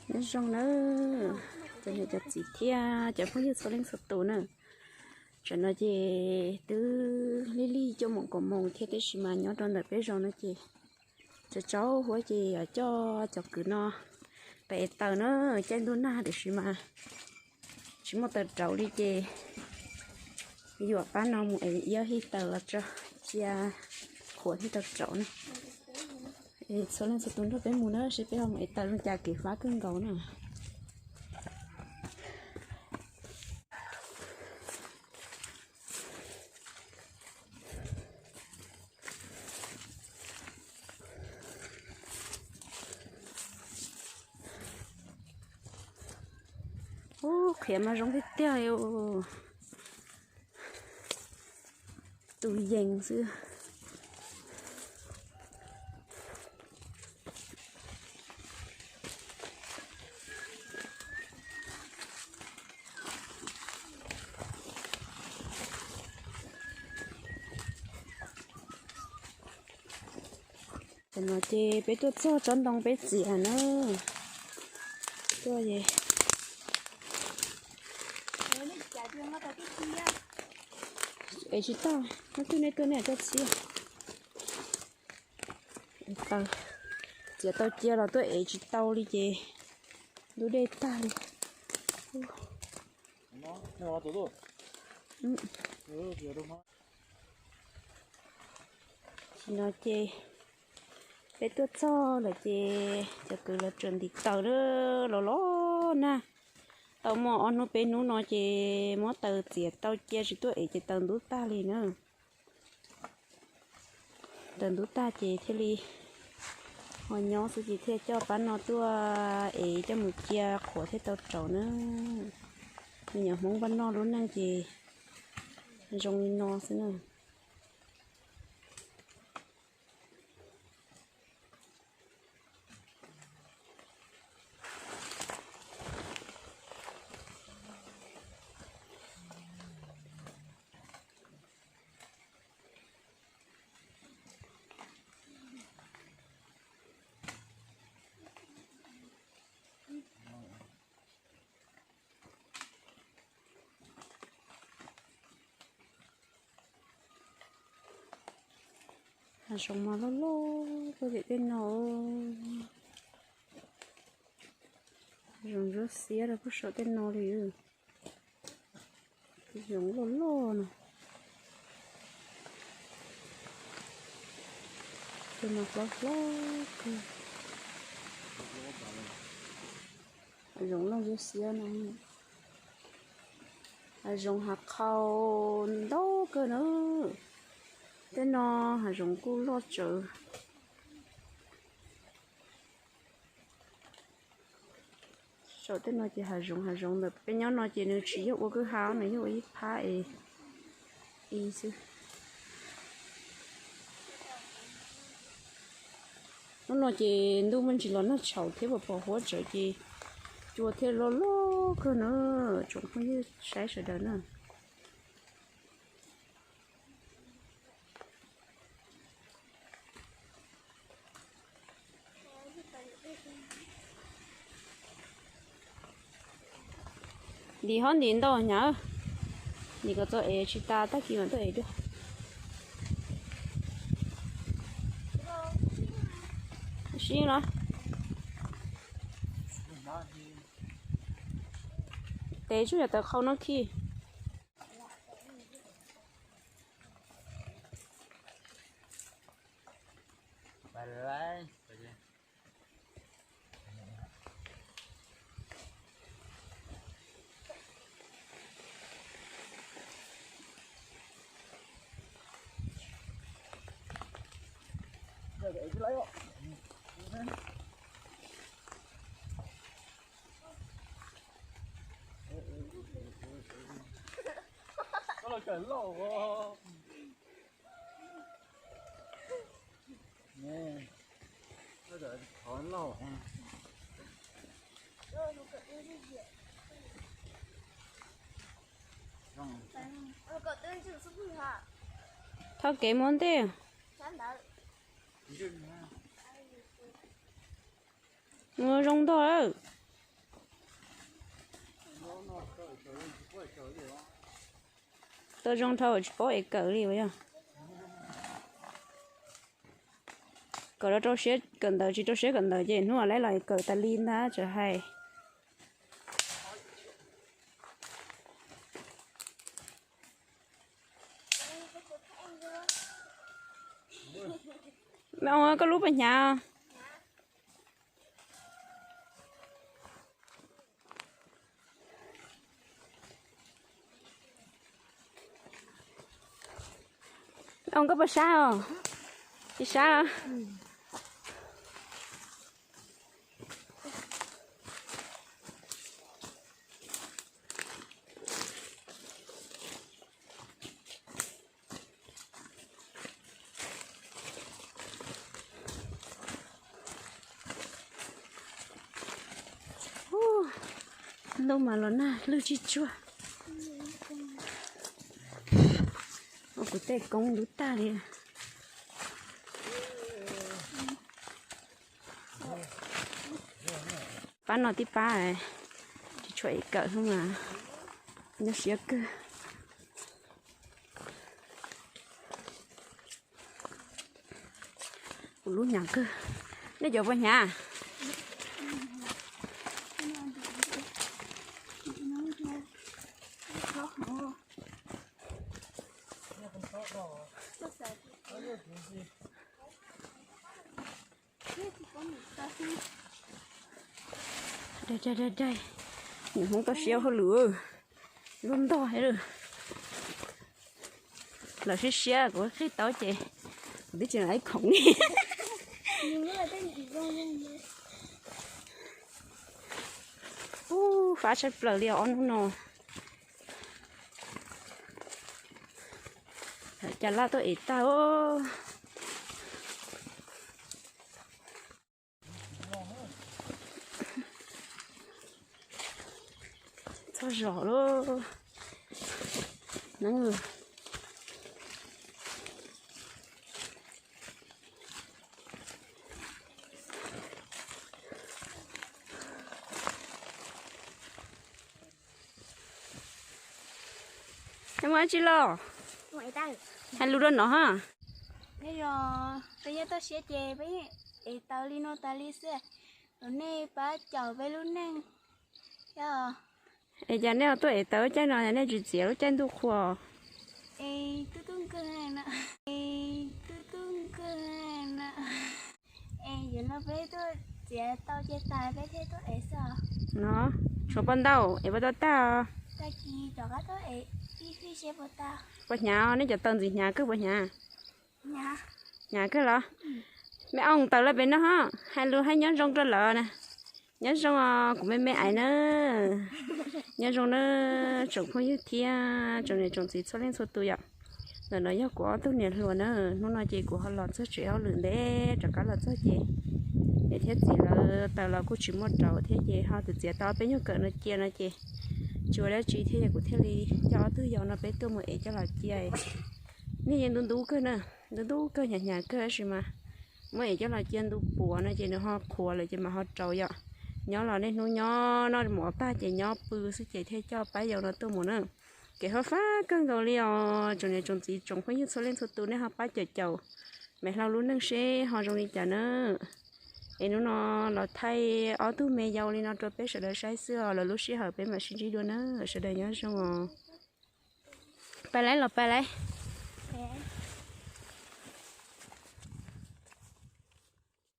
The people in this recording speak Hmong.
Nyob zoo na, cov niam cov txiv thiab cov phooj ywg txhua leej txhua tus na. Tsam no ces twb lig lig cuaj moos kaum moos thiab, tab sis mas nyob rau ntawm peb zos no ces tsaus tsaus huab ces yuav coj cov kwv no pem ev taws na. Caij ntuj nag tiam sis mas tsis muaj taws rauv li ces yuam pab no mus ev iab hij taws los tso, cia qhuav thiaj tau rauv na. Es txhua leej txhua tus nrog peb mus na, seb peb ho mus ev taws zoo cas, kev fab kawg nkaus na. Ub, qhiav mas zoo tiag tiag li. Tus yees xwb. Tam no ces peb tuaj txog tsob ntoo peb txiav na. Tuaj es ev tsis tau, hnub twg nej tuaj nej coj txhiab. Txiav tau cia los tuaj ev tsis tau li ces ntub dej tag li. Tam no ces peb tuaj txog lawm ces cov kwv los tsuam ntim taws lawm, los los nag. Tau muaj ob hnub peb hnub no ces muab taws txiav tau cia tsis tuaj ev ces taws ntub tag li na. Taws ntub tag ces thiaj li ho nyob xwb ces thiaj coj pab no tuaj ev coj mus cia qhuav thiaj tau rauv na. Me nyuam Hmoob npaj noj lub neej ces zoo li no xwb na. Hav zoov mas loj loj kawg li tej no. Hav zoov ntsuab xiab rau pem saum tej no li. Hav zoov loj loj no. Tej no hlob hlob kawg. Hav zoov loj ntsuab xiab no. Hav zoov hav qhau ntau kawg na. Tej no hav zoov kuj loj tsawv. Saum tej no ces hav zoov hav zoov ntawm peb nyob no ces nws tsis yog ua kwj ha, nws yog ua ib phab es ib xwb. Hnub no ces ntuj muaj ntsis los nag tshauv thiab pos pos huab tsawv ces cua thiaj loj loj kawg na, tsoom phooj ywg saib sawv daws na. Ntim ho ntim ntau nyab, ntim kom txog ev tsis tas tag kis mam tuaj ev dua. Sib los. Tes tsuas yog tawv qhau no khi. Thauj kev mus ntej. Mus zoo ntog lawm. Tau zoo dhau tsis paub es kawm li uas yog. Kawm los rau siab kawm ntawv, tsis rau siab kawm ntawv ces hnub lawv los kawm tas li ntag tsis hais. Me oo, koj lub puas hnyav? Ua koj puas sab os? Tsis sab. Ntoo mas los nag lwj tsis tsuag. Ua kuv tej koob ntub tag li. Pab no tib pab, tsis tshua ev kawm xwb mas nyob siab kawg. Kuv lub hnyav kawg. Nej cov puas hnyav? Dai dai dai, niam Hmoob toj siab hauj lwm, lub ntog lawm. Lawv siab siab kuv qhib tau ces kuv twb tsis ib khoom li. Ub, fab tshaj plaws li ob hnub no. Cas laj tuaj ev tag. Txog zos lawm. Neb mus dab tsi los? Hais lus rau no ha. Yog peb nyob toj siab ces peb yeej ev taws li no tas li xwb. Los nej pab caum peb lub neej thiab. Es cas nej ho tuaj ev taws lub caij no, nej tsis txiav lub caij ntuj qhua? Es tub tub nkawg, es tub tub nkawg na. Es yuav no peb tuaj txiav tau ces tas peb thiaj tuaj ev xwb. No, tshuav paj ntaub ev paj ntaub tag. Tag kis rov qab tuaj ev ib fij seb puas tag. Puas hnyav, nej cov taws ntxim hnyav kawg puas hnyav? Hnyav kawg los? Me oo, taws lawm pem no ho, hais lus hais nyob zoo rau lawv na. Nyob zoo os kuv me me aiv na. Nyob zoo na tsoom phooj ywg thiab tsoom niam tsoom txiv txhua leej txhua tus yom. Ntawm no yog kuv ob tug niam hluas na. Hnub no ces kuv ho los txog tsev hauj lwm ntev rov qab los txog ces niam thiab txiv lawv taws los kuj tsis muaj rau thiab ces ho txiav txiav tau peb nyuag kawm no cia no ces tsis ua dab tsi thiab ces kuv thiaj li coj ob tug yau no peb tuaj mus ev coj los cia. Niag yeej ntub ntub kawg na, ntub ntub kawg, hnyav hnyav kawg tab sis mas muab ev coj los cia ntu puav no ces nws ho qhuav lawm ces mas ho rau yom. Nyob los niaj hnub nyob noj mov tag ces nyob pw xwb ces thiaj coj pab yau no tuaj mus na. Kev ho fab kawg nkaus li os tsoom niam tsoom txiv tsoom phooj ywg txhua leej txhua tus, nej ho pab caum caum me hlau lub neej seb ho zoo li cas na. Es hnub no los thaij ob tug me yau li no rau peb sawv daws saib xwb os, lwm lub sij hawm peb mam sib ntsib dua na, sawv daws nyob zoo os. Pais lawm los pais lawm.